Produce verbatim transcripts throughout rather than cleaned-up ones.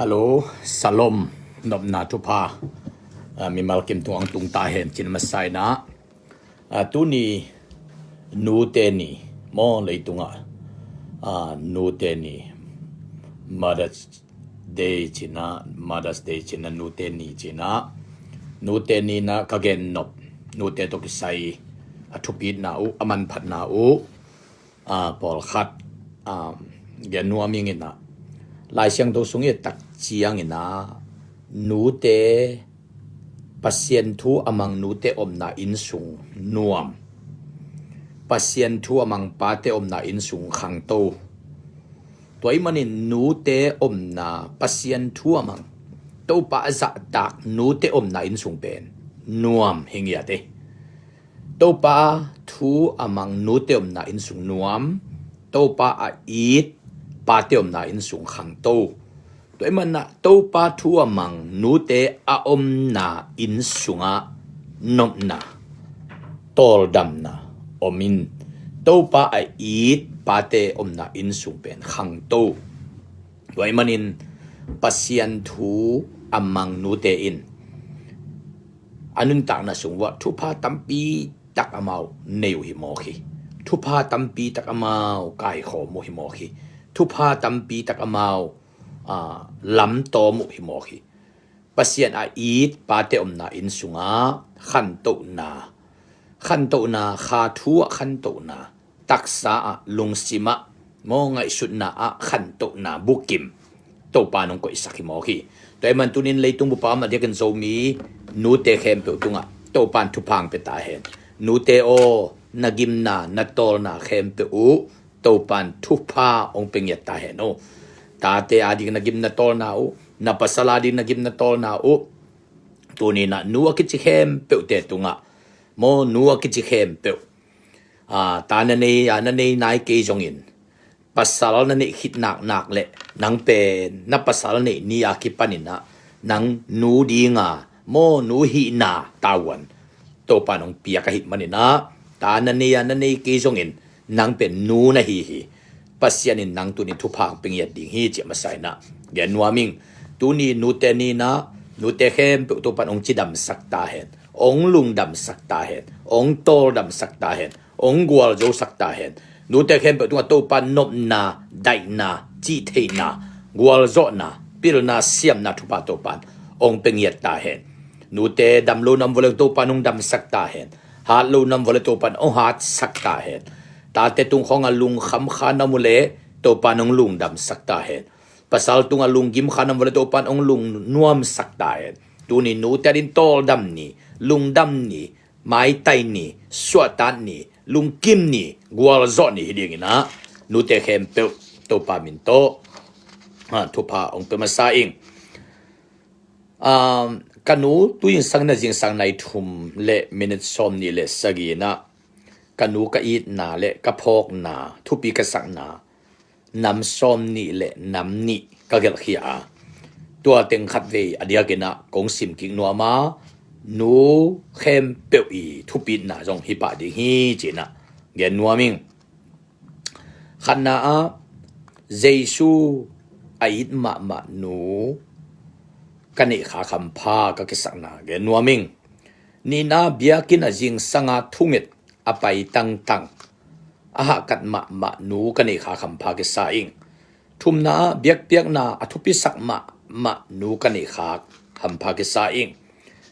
Hello, Shalom, nopna thupha, ah, mimal kim tungah tung ta hen, cin masa in ah, ah, tuni nute ni, maw, leitungah, ah, nute ni, Mother's Day cin ah, Mother's Day cin ah, nute ni cin ah, nute ni na ka gen nop, nute tawh kisai a thupitna uh, a manphatna uh, ah, pawlkhat, ah, gen nuam ing in ah, Lai Siangtho sung i tak ciang in ah, nute, Pasian thu a mang nute omna inn sung nuam, Pasian thu a mang pate omna inn sung khangto. Tua ahih manin nute omna, Pasian thu a mang, Topa a zahtak nute omna inn sung pen nuam hi ngiat e. Topa thu a mang nute omna inn sung nuam, Topa a it pate omna inn sung khangto. Tua ahih manin ah Topa thu a mang nute a omna inn sungah nopna, tawldamna om in, Topa a it pate omna inn sung pen khangto. Tua ahih manin Pasian thu a mang nute in a nuntakna sung uah thupha tampi tak amau nei uh hi mawk hi. Thupha tampi tak amau kaikhawm uh hi mawk hi. Thupha tampi tak amau, ah, lamtawm uh hi mawk hi. Pasian a it pate omna inn sungah khantohna, khantohna, kha thu ah khantohna, taksa ah, lungsim ah, maw, ngaihsutna ah khantohna bukim Topa in hong koihsak hi mawk hi. Tua ahih manin tunin leitung bup ah a diakin Zomi nute khempeuh tungah Topa in thupha hong pia ta hen. Nute aw, na gimna, na tawlna khempeuh uh Topa in thupha hong pia ngiat ta hen aw. Tate a ding na gimna tawlna uh, na pasal a ding na gimna tawlna uh, tuni in ah nu a kici khempeuhte tungah, maw, nu a kici khempeuh, ah, ta na nei, ah, na nei nai kei zongin, pasal na neih khit naknak leh nang pen na pasal neih ni a kipan in ah nang nu ding a, maw, nu hihna tavuan Topa in hong piak ahih manin ah, ta na nei, ah, na nei kei zongin nang pen nu na hi hi. Pasian in nang tunin thupha hong pia ngiat ding hi, ci a masa in ah gen nuam ing. Tuni nute ni in ah, nute khempeuh Topa in hong cidamsak ta hen, hong lungdamsak ta hen, hong tawldamsak ta hen, hong gualzosak ta hen. Nute khempeuh tungah Topa in nopna, daihna, cihtheihna, gualzawhna, pilna, siamna thupha Topa in hong pia ngiat ta hen. Nute dam lo na om vua leh Topa in hong damsak ta hen. Hat lo na om vua leh Topa in hong hatsak ta hen. Tate tung khawng a lungkham kha na om uh leh Topa in hong lungdamsak ta hen. Pasal tung a lunggim kha na om vua leh Topa in hong lungnuamsak ta hen. Tuni nute a ding tawldam ni, lungdam ni, maitai ni, suahtak ni, lungkim ni, gualzawh ni hi ding in ah, nute khempeuh Topa min tawh, ha, thupha hong pia masa ing. Um, ka nu tu zingsang in ah, zingsang nai thum leh minute sawmnih leh sagih in ah, ka nu ka itna leh ka phawkna, thupi ka sakna nam sawmnih leh nam nih ka gelhkhia a, tua teng khatvei a diakin ah kong sim kik nuam a, nu khempeuh i thupitna zong hi pah ding hi, ci in ah gen nuam ing. Khatna ah, Jesu a it mahmah nu ka neih khak hampha ka kisakna gen nuam ing. Nihna ah, biakinn ah zingsang a thunget a pai tangtang, a hahkat mahmah nu ka neih khak hampha kisa ing. Thumna ah, biakpiakna a thupisak mahmah nu ka neih khak hampha kisa ing.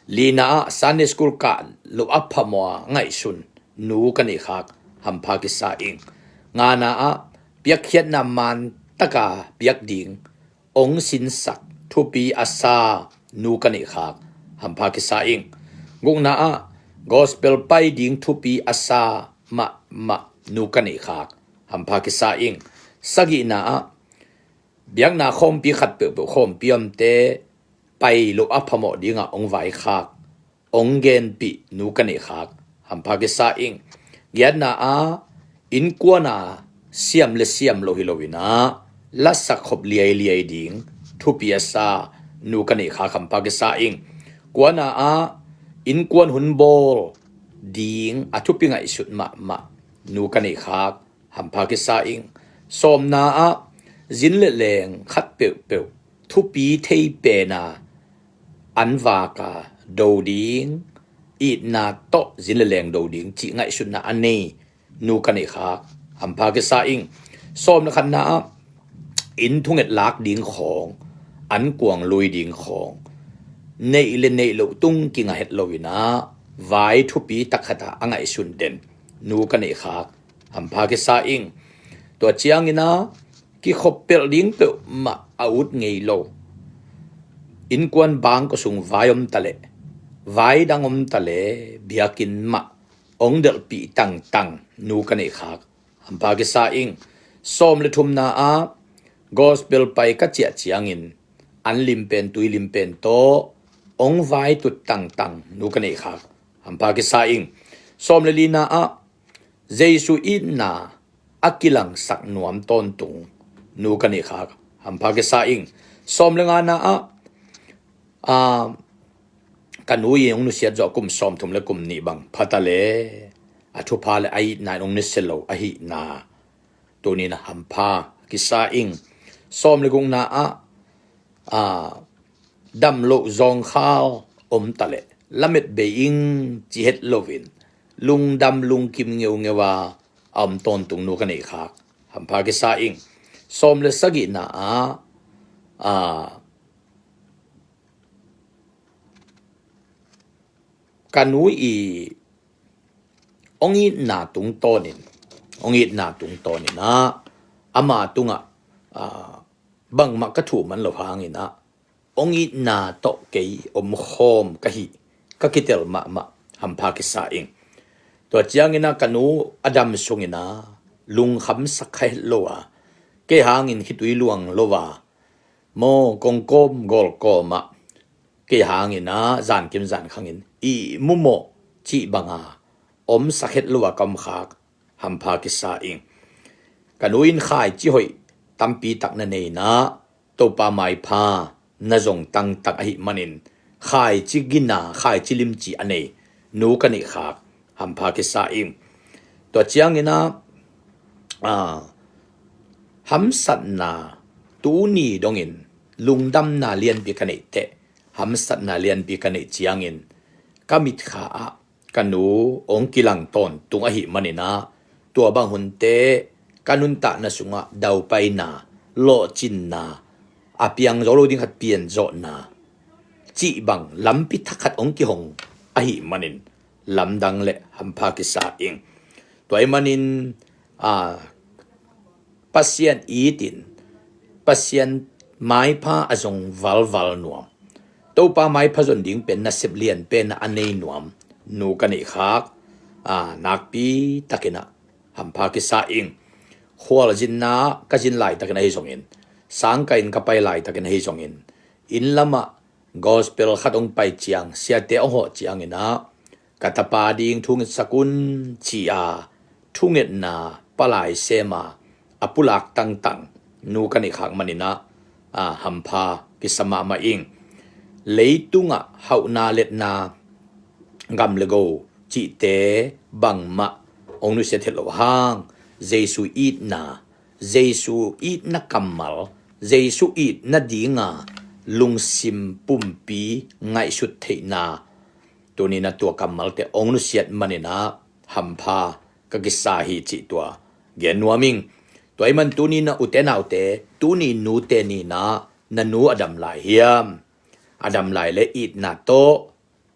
Lina ah, Sunday school kah loh a phamawh a ngaihsun nu ka neih khak hampha kisa ing. Ngana ah, piakkhiatna man taka piak ding hong sinsak thupi a sa nu ka neih khak hampha kisa ing. Gukna ah, gospel pai ding thupi a sa mahmah nu ka neih khak hampha kisa ing. Sagihna ah, biakna khawmpi khat peuhpeuh khawmpi omte pai loh a phamawh ding ah hong vaikhak, hong genpih nu ka neih khak hampha kisa ing. Giatna ah, innkuan a siam leh siam lo hi lo in ah, lasak khop liailiai ding thupi a sa nu ka neih khak hampha kisa ing. Kuana ah, innkuan hun bawl ding a thupi ngaihsut mahmah nu ka neih khak hampha kisa ing. Sawmna ah, zin leh leng khat peuhpeuh thupi thei pena an vaka do ding, itna tawh zin le leng do ding cih ngaihsutna a nei nu ka neih khak hampha kisa ing. Sawm le khatna ah inn thunget lak ding khawng, an kuang lui ding khawng, neih le neih loh tung kinga het loin ah vai thupi tak khat ah a ngaihsun den nu ka neih khak hampha kisa ing. Tua ciangin ah kikhop pelh ding peuhmah a ut ngei lo, innkuan bangkua sung vai om taleh, vai dang om taleh biakinn mah ong delhpih tangtang nu ka neih khak hampha kisa ing. Sawm le thumna ah gospel pai ka ciah ciangin an limpen tui limpen tawh ong vai tut tangtang nu ka neih khak hampha kisa ing. Sawm le lina ah Jesu itna a kilangsak nuam tawntung nu ka neih khak hampha kisa ing. Sawm le ngana ah, ah, ka nu in ong nusiat zawh kum sawmthum le kum nih bang phata le a thupha le a itna in ong nusia lo ahihna tunin ah hampha kisa ing. Sawm le gukna ah, ah, dam loh zawngkhal om taleh lamet bei ing ci het loin lungdam lungkim ngeungeu a a om tawntung nu ka neih khak hampha kisa ing. Sawm le sagihna ah, ah, ka nu i ong itna tungtawnin, ong itna tungtawnin ah ama tungah, ah, bangmah ka thuh man lo hangin ah ong itna tawh kei omkhawm ka hi, ka kitel mahmah hampha kisa ing. Tua ciangin ah ka nu a dam sungin ah lungkhamsak kha het lo a, kei hangin khitui luang lo a, maw, kongkawm gawlkawm ah kei hangin ah zankim zankhangin i mumawh cih banga omsak het lo a ka om khak hampha kisa ing. Ka nu in khaici hoih tampi tak na nei in ah Topa maipha na zong tangtang ahih manin khaici gina, khaici limci a nei nu ka neih khak hampha kisa ing. Tua ciangin ah, ah, hamsatna tuni dongin lungdamna lianpi ka neih teh, hamsatna lianpi ka neih ciangin ka mitkha ah ka nu ong kilang tawntung ahih manin ah tua bang hunte ka nuntakna sungah daupaina, lawhcinna, a piang zo lo ding khat pian zawhna cih bang lampi thak khat ong kihong ahih manin lamdang le hampha kisa ing. Tua ahih manin, ah, Pasian itin, Pasian maipha a zong valval nuam, Topa maipha zon ding pen nasep lian pen a nei nuam nu ka neih khak, ah, nakpi takin ah hampha kisa ing. Khualzinna ka zin laitakin ahi zongin, sangka in ka pai laitakin ahi zongin, inn lamah gospel khat ong pai ciang, siate ong hawh ciangin ah ka tapa ding thungetsak un ci a, thungetna palai sem a, a pulak tangtang nu ka neih khak manin ah, ah, hampha kisa mahmah ing. Leitungah hauhna letna, gam le go cihte bangmah ong nusia thei lo hang, Jesu itna, Jesu itna kammal, Jesu itna dinga lungsim pumpi ngaihsut theihna, tunin ah tua kammalte ong nusiat manin ah hampha ka kisa hi cih tua gen nuam ing. Tua ahih man tunin ah ute naute, tuni nute nin ah na nu a dam lai hiam? A dam lai le itna tawh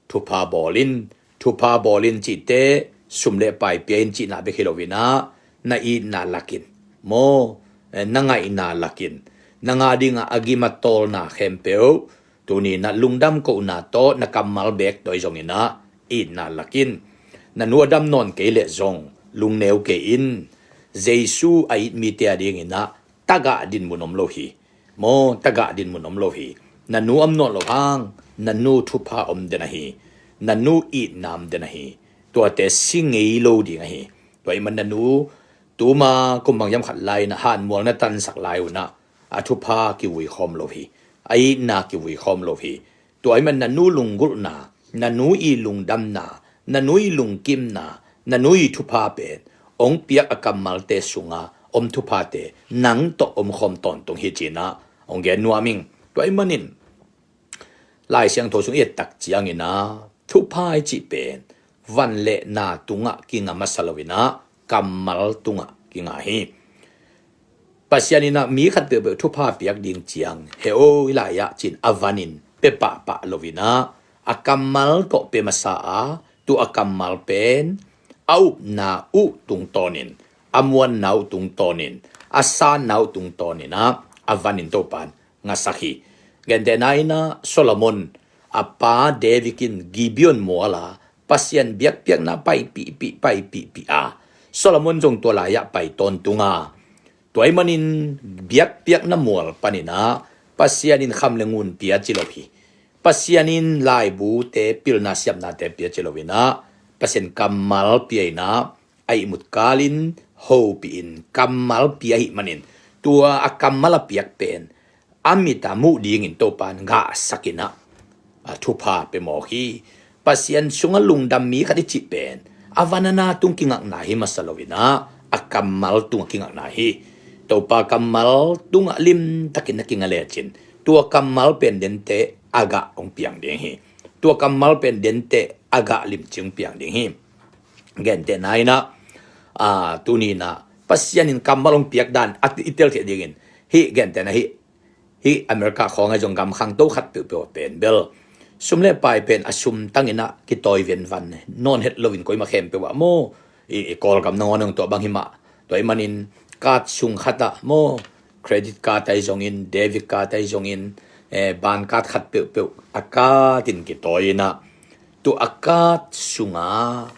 thupha bawl in, thupha bawl in cihte sum le pai pia in cihna bek hi loin ah na itna lakin, maw, eh, na ngaihna lakin, na nga dingah a gim a tawlna khempeuh tunin ah lungdam kohna tawh na kammal bek dawi zongin ah itna lakin, na nu a dam nawn kei leh zong lungneu kei in. Jesu a it mite a dingin ah tagah dinmun om lo hi. Maw, tagah dinmun om lo hi. Na nu om nawn lo hang, na nu thupha om den ahi, na nu itna om den ahi. Tuate si ngei lo ding ahi. Tua ahih man na nu tuma kum bang hiam khat lai-in ah hanmual na tansak lai un ah a thupha kivui khawm lo hi, a itna kivui khawm lo hi. Tua ahih man na nu lunggulhna, na nu i lungdamna, na nu i lungkimna, na nu i thupha pen ong piak a kammalte sunga om thuphate nang tawh om khawm tawntung hi ci-in ah ong gen nuam ing. Tua ahih manin Lai Siangtho sung i et tak ciangin ah thupha i cih pen van le na tungah kinga masa loin ah kammal tungah kinga hi. Pasian in ah mi khat peuhpeuh thupha piak ding ciang he o i lai-ah cin a vanin pia pahpah loin ah a kammal tawh pia masa a, tua a kammal pen a upna uh tungtawnin, a muanna uh tungtawnin, a sanna uh tungtawnin ah a vanin Topan ngasak hi. Gentehna in ah Solomon a pa David in Gibeon mual ah Pasian biakpiakna paipihpih paipihpih a, Solomon zong tua lai-ah pai tawntung a, tua ahih manin biakpiakna mual panin ah Pasian in kham le ngun pia ci lo hi. Pasian in laibute, pilna siamnate pia ci loin ah Pasian kammal pia in ah a ihmut kalin hopihin kammal pia ahih manin tua a kammal a piak pen a mit a muh dingin Topan gahsak in ah a thupha pia mawk hi. Pasian sungah lungdam mi khat i cih pen a van a na tung kingakna hi masa loin ah a kammal tungah kingakna hi. Topa kammal tungah limtakin na kinga lecin tua kammal pen denteh a gah hong piang ding hi. Tua kammal pen denteh a gah limci hong piang ding hi. Gentehna in ah, a, tuni in ah Pasian in kammal hong piak dan a i tel theih dingin hih gentehna hih, hih America khawng ahi zong gam khangto khat peuhpeuh ah pen bel sum le pai pen a sum tangin ah kitawi venvan nawn het loin koimah khempeuh ah maw, i, i Kawlgam nangawn hong tuah bang hi mah. Tua ahih manin card sung khat ah maw, credit card ahi zongin, debit card ahi zongin, eh, bank card khat peuhpeuh a card in kitawi in ah tua a card sunga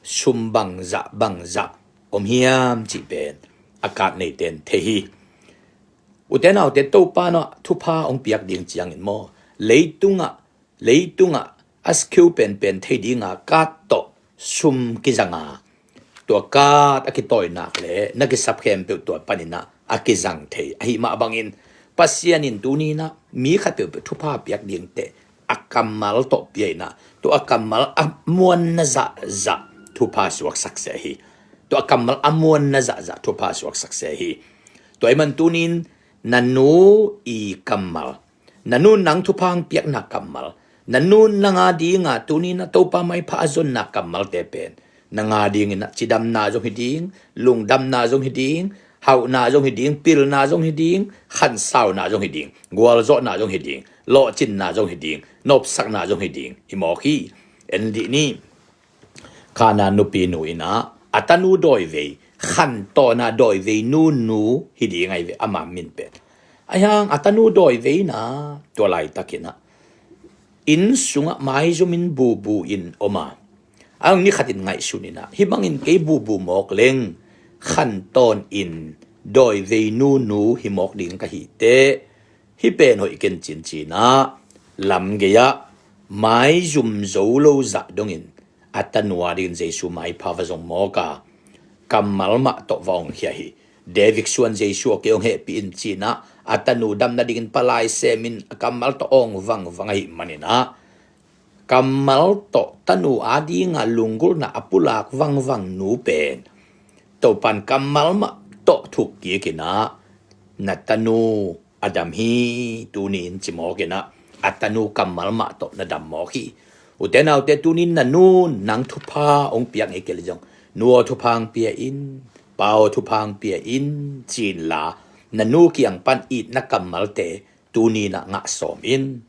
sum bangzah bangzah om hiam cih pen a card neite in thei hi. Ute naute, Topa in ah thupha hong piak ding ciangin maw, leitungah, leitungah a secure penpen thei dinga card tawh sum kizanga, tua card a kitawi nak le na kisap khempeuh tua panin ah a kizang thei ahih mah bangin Pasian in tuni in ah mi khat peuhpeuh thupha piak dingteh a kammal tawh pia in ah tua a kammal a muanna zahzah thupha suaksak se hi. Tua a kammal a muanna zahzah thupha suaksak se hi. Tua ahih man tuni in na nu i kammal, na nu nang thupha hong piakna kammal, na nu nang a dinga tuni in ah Topa maipha a zonna kammalte pen nang a dingin ah cidamna zong hi ding, lungdamna zong hi ding, hauhna zong hi ding, pilna zong hi ding, khansauna zong hi ding, gualzawhna zong hi ding, lawhcinna zong hi ding, nopsakna zong hi ding hi mawk hi. En dih ni. Kana nupinu in ah a tanu dawivei, khantawn a dawivei nunu hi ding ahi ve, ama min pen. Ahi hang a tanu dawivei in ah tua laitakin ah inn sungah maizumin bubu in om a, a ni khatin ngaihsun in ah hih bangin kei bubu mawk leng khantawn in dawivei nunu hi mawk ding ka hi teh, hih pen hoih ken cin ci in ah lamgei ah maizum zo lo zah dongin a tanu a dingin Jesu maipha va zong mawk a, kammal mah tawh va ong khia hi. David suan Jesu aw, kei ong hehpih in ci in ah a tanu dam nadingin palai semin a kammal tawh ong vangvang ahih manin ah kammal tawh tanu a dinga lunggulhna a pulak vangvang nu pen Topan kammal mah tawh thuk kik in ah na tanu a dam hi, tuni in ci mawk in ah a tanu kammal mah tawh na dam mawk hi. Ute naute, tuni in na nu nang thupha hong piak ngei kei leh zong, nu aw thupha hong pia in, pa aw thupha hong pia in ci inla, na nu kiang pan itna kammalte tuni in ah ngah sawm in.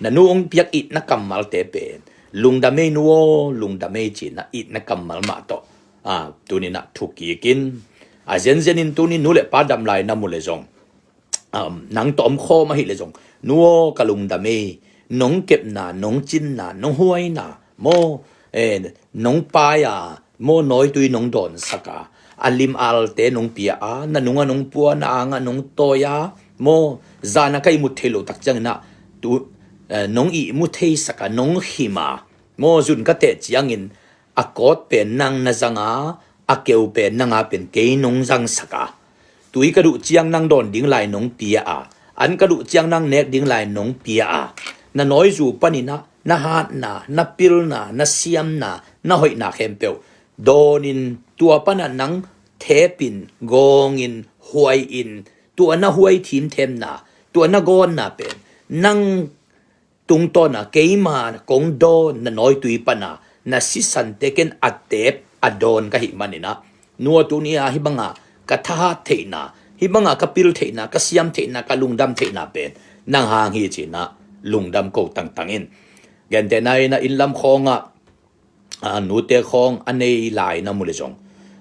Na nu hong piak itna kammalte pen lungdam ei nu aw, lungdam ei ci in ah itna kammal mah tawh, a, tuni in ah thuk kik in. A zenzen in tuni nu le pa dam lai na mu leh zong, um, nang tawh om khawm ahih leh zong, nu aw ka lungdam ei, nong kepna, nong cinna, nong huaina maw, eh, nong paai a maw, nawitui nong dawnsak a, a lim alte nong pia a, na nungah nong pua, na angah nong tawi a maw, zan a ka ihmut theih loh tak ciangin ah tu, eh, nong ihmu theisak a, nong khim a maw, zun ka teh ciangin a kawt pen nang na zang a, a keu pen nang a pen kei nong zangsak a, tui ka duh ciang nang dawn ding lai nong pia a, an ka duh ciang nang nek ding lai nong pia a, na nawizu panin ah na hatna, na pilna, na siamna, na hoihna khempeuh dawnin, tua pan ah nang thepin, gawngin, huai-in, tua na huai thimthemna, tua na gawnna pen nang tungtawna keima kong dawn na nawitui pana na sisante ken a teep a dawn ka hih maninah, nua tuni-a hih banga ka thahat theihna, hih banga ka pil theihna, ka siam theihna, ka lungdam theihna pen nang hang hi cinah lungdam ko tangtang in. Gentehna inah inn lam khawngah a, nute khawng a nei lai na mu le zong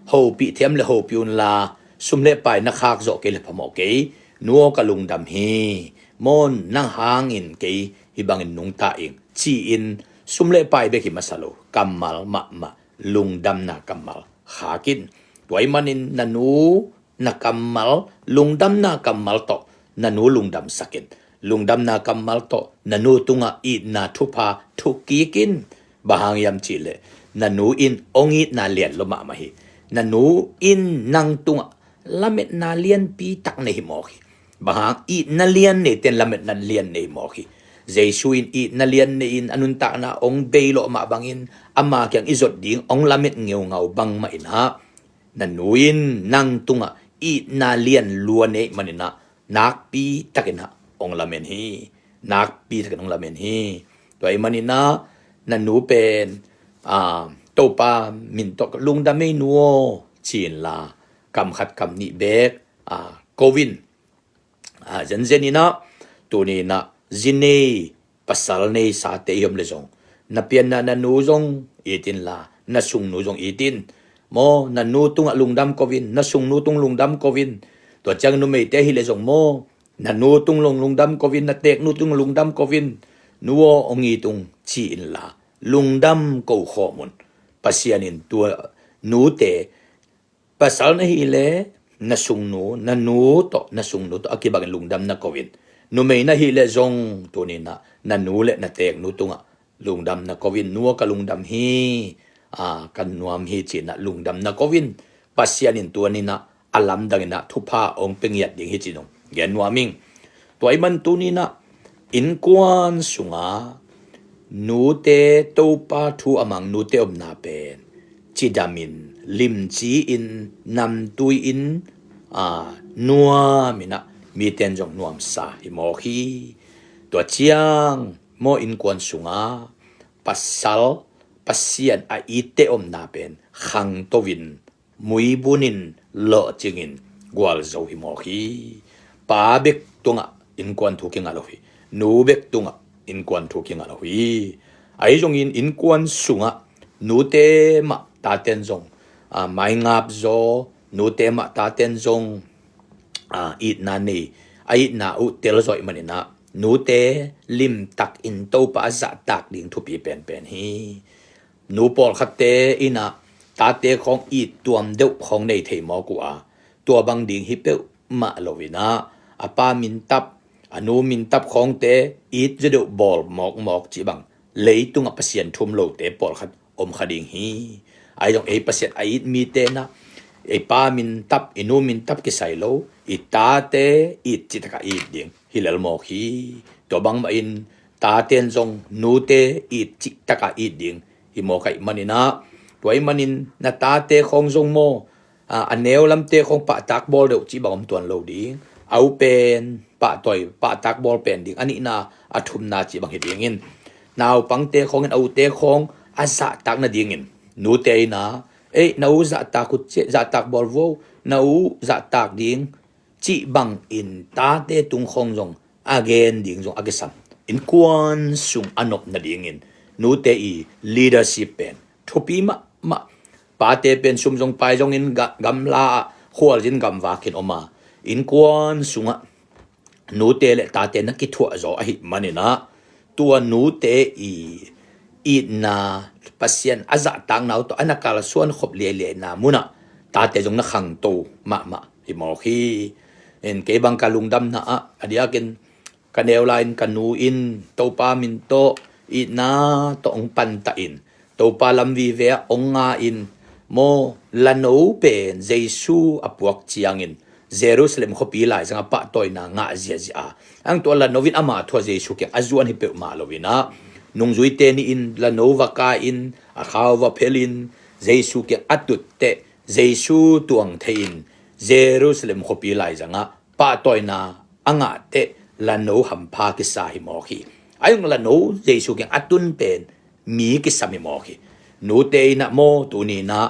hopih thiam le hopih unla, sum le pai na khak zawh kei le phamawh kei. Nu aw ka lungdam hi. Maw, nang hangin kei hih bangin nungta ing ci-in sum le pai bek hi masa lo, kammal mahmah, lungdamna kammal khakin. Tua ih manin na nu na kammal, lungdamna kammal tawh na nu lungdamsakin, lungdamna kammal tawh na nu tungah itna thupha thukikin. Bang hang hiam cihleh na nu in hong itna lian lo mahmah hi. Na nu in nang tungah lametna lianpi tak nei hi mawk hi. Bang hang, itna lian neite in lametna lian nei hi mawk hi. Jesu in itna lian nei-in a nuntakna hong bei lawh mah bangin ama kiang i zot ding hong lamet ngeungau bangmah inah, na nu in nang tungah itna lian lua nei maninah nakpi takinah hong lamen hi. Nakpi takin hong lamen hi. Tua ih maninah na nu pen, a, Topa min tawh lungdam ei nu aw ci-inla, kam khat kam nih bek, a, ko in. A, zenzen inah, tuni inah zi nei, pasal nei sate i om le zong, na pianna na nu zong it inla, na sungnu zong it in. Maw, na nu tungah lungdam ko in, na sungnu tung lungdam ko in. Tua ciang numeite hi le zong maw, na nu tung lung lungdam ko in, na teeknu tung lungdam ko in. Nu aw hong it ung ci inla, lungdam ko khawm un. Pasian in tua nute, pasal na hih leh na sungnu, na nu tawh, na sungnu tawh a kibangin lungdam na ko in. Numei na hih leh zong tuni inah na nu le na teeknu tungah lungdam na ko in. Nu aw ka lungdam hi, a, ka nuam hi cinah lungdam na ko in. Pasian in tua ni inah a lamdang inah thupha hong pia ngiat ding hi ci-in hong gen nuam ing. Tua ih man tuni inah innkuan sunga nute Topa thu a mang nute omna pen cidamin, limci-in, namtui-in, a, nuam inah mite in zong nuamsa hi mawk hi. Tua ciang maw, innkuan sunga pasal, Pasian a itte omna pen khangto in, muibun in, lawhcing in, gualzo hi mawk hi. Pa bek tungah innkuan thu kingah lo hi. Nu bek tungah innkuan thu kingah lo hi. Ahi zongin innkuan sungah nute mah tate in zong, a, maingap zaw, nute mah tate in zong, a, itna nei, a itna uh tel zawh ih maninah nute limtakin Topa a zahtak ding thupi penpen hi. Nu pawlkhatte inah tate khawng it tuam deuh khawng nei thei mawk uh a, tua bang ding hi peuhmah lo inah a pa mintap, a nu mintap khawngte it zaw deuh bawl mawkmawk cih bang leitungah Pasian thu um lote pawlkhat om kha ding hi. Ahi zong ei Pasian a it mite inah ei pa mintap, i nu mintap kisai lo, i tate it cihtakah it ding hi lel mawk hi. Tua bangmah in tate in zong nute it cihtakah it ding hi mawk ahih maninah, tua ih manin na tate khawng zong maw, a, a neu lamte khawng pahtak bawl deuh cih bang om tuan lo ding. A u pen pahtawi, pahtak bawl pen ding. A nihna, a thumna cih bang hi dingin naupangte khawngin a ute khawng a zahtak nadingin nute inah, ei, na u zahtak uh ci, zahtak bawl vo, na u zahtak ding cih bangin tate tung khawng zong a gen ding zong a kisam. Innkuan sung a nop nadingin nute i leadership pen thupi mahmah. Pate pen sum zong pai zongin ga-, gamla ah khualzin gamvakin om a, innkuan sungah nute le tate na kithuah zaw ahih maninah tua nute i itna, Pasian a zahtakna uh tawh a na kalsuan khop liailiaina munah tate zong na khangto mahmah hi mawk hi. In kei bang ka lungdamna ah a diakin ka neu lai-in ka nu in Topa min tawh itna tawh hong pantah in, Topa lam vive ah hong nga in, maw, lano pen Jesu a puak ciangin Jerusalem khuapi laizangah pahtawina ngah ziahziah a, ang tua lano in ama thu a Jesu kiang a zuan hi peuhmah lo inah nungzuite nih in lano va kai in, a khau va phel in, Jesu kiang a tutteh Jesu tuang thei in Jerusalem khuapi laizangah pahtawina a ngahteh lano hampha kisa hi mawk hi. Ahi zong lano Jesu kiang a tun pen mi kisam hi mawk hi. Nute in ah maw, tuni in ah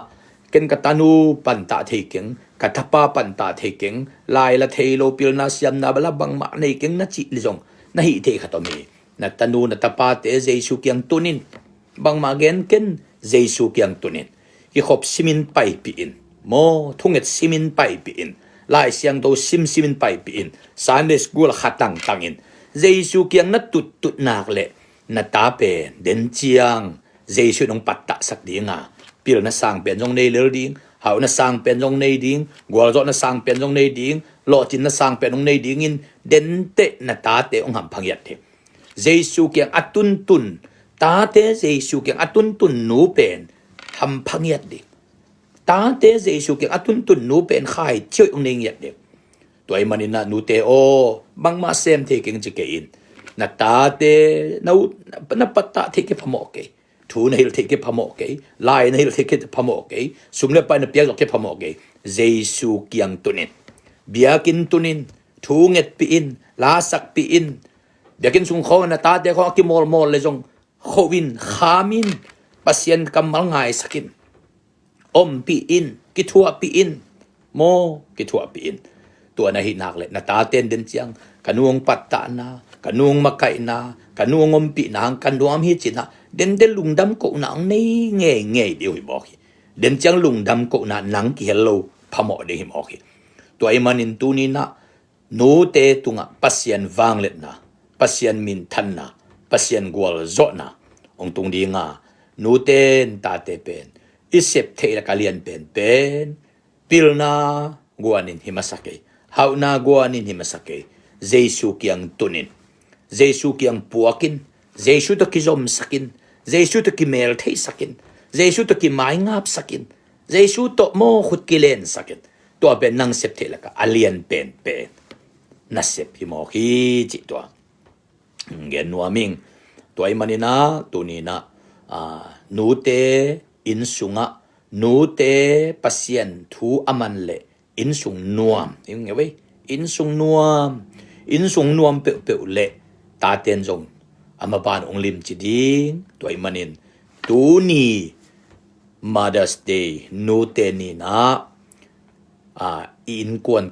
ken ka tanu pantah thei keng, ka tapa pantah thei keng, lai la thei lo, pilna siamna bala bangmah nei keng na cih le zong na hih thei khat om hi. Na tanu na tapate Jesu kiang tun in. Bangmah gen ken, Jesu kiang tun in. Kikhop simin paipih in, maw, thunget simin paipih in, Lai Siangtho sim simin paipih in, Sunday school kha tangtang in, Jesu kiang na tuttut nak leh na ta pen den ciang Jesu in hong pattahsak ding a, pilna sang pen zong nei lel ding, hauhna sang pen zong nei ding, gualzawhna sang pen zong nei ding, lawhcinna sang pen hong nei dingin denteh na tate hong hampha ngiat hi. Jesu kiang a tuntun tate, Jesu kiang a tuntun nu pen hampha ngiat ding. Tate Jesu kiang a tuntun nu pen khaici hoih hong nei ngiat ding. Tua ahih manin ah nute aw, bangmah sem thei keng ci kei in. Na tate na, na pattah thei kei phamawh kei. Thu na hilh thei kei phamawh kei. Lai na hilh thei kei phamawh kei. Sum le pai na piak zawh kei phamawh kei. Jesu kiang tun in. Biakinn tun in. Thu ngetpih in. Lasakpih in. Biakinn sung khawng na tate khawng a kimawlmawl le zong kho in, kham in, Pasian kammal ngaisak in, ompih in, kithuahpih in, maw, kithuahpih in. Tua na hih nak leh na taten den ciang ka nu hong pattahna, ka nu hong makaihna, ka nu hong ompihna hang ka nuam hi ci-in ah denden lungdam kohna hong nei ngeingei ding uh hi mawk hi. Den ciang lungdam kohna nang kihel lo phamawh ding hi mawk hi. Tua ahih manin tuni in ah nute tungah Pasian vangliatna, Pasian minthanna, Pasian gualzawhna hong tung ding a, nute in tate pen i sep theih lak a lian penpen pilna guanin hi masa kei, hauhna guanin hi masa kei. Jesu kiang tun in, Jesu kiang puak in, Jesu tawh kizomsak in, Jesu tawh kimeltheihsak in, Jesu tawh kimaingapsak in, Jesu tawh maw khut kilensak in. Tua pen nang sep theih lak a lian penpen na sep hi mawk hi cih tua gen nuam ing. Tua ahih manin ah tuni in ah, ah, nute inn sungah, nute Pasian thu a man leh inn sung nuam. Inn sung nuam. Inn sung nuam peuhpeuh leh taten zong a maban hong limci ding. Tua ahih manin tuni Mother's Day, nute ni-in ah, ah, i innkuan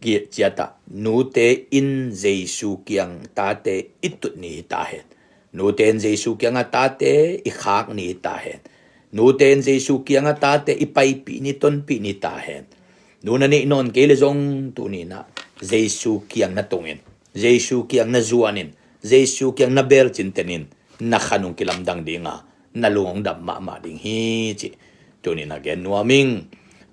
ciat ah nute in Jesu kiang tate i tut ni hi ta hen. Nute in Jesu kiangah tate i khak ni hi ta hen. Nute in Jesu kiangah tate i paipih ni, tonpih ni ta hen. Nu na neih nawn kei le zong tuni-in ah Jesu kiang na tungin, Jesu kiang na zuanin, Jesu kiang na belcintenin na khan hong kilamdang ding a, na lung hong dam mahmah ding hi cih tuni-in ah gen nuam ing.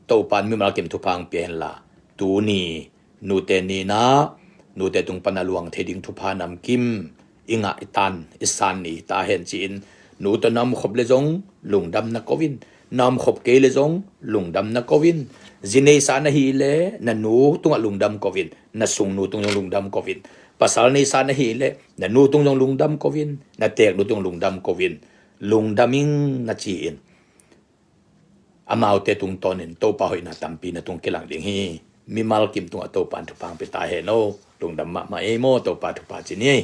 Topan mimal kim thupha hong pia hen la, tuni nute ni-in ah nute tung pan a luang thei ding thupha namkim i ngah, i tan, i san ni hi ta hen ci-in, nu tawh na omkhop le zong lungdam na ko in, na omkhop kei le zong lungdam na ko in. Zi neisa na hih leh na nu tungah lungdam ko in, na sungnu tung zong lungdam ko in. Pasal neisa na hih leh na nu tung zong lungdam ko in, na teeknu tung lungdam ko in. Lungdam ing na ci-in, amaute tungtawnin Topa hoihna tampi na tung kilang ding hi. Mimal kim tungah Topa in thupha hong pia ta hen aw. Lungdam mahmah ei maw, Topa thupha ci ni ei.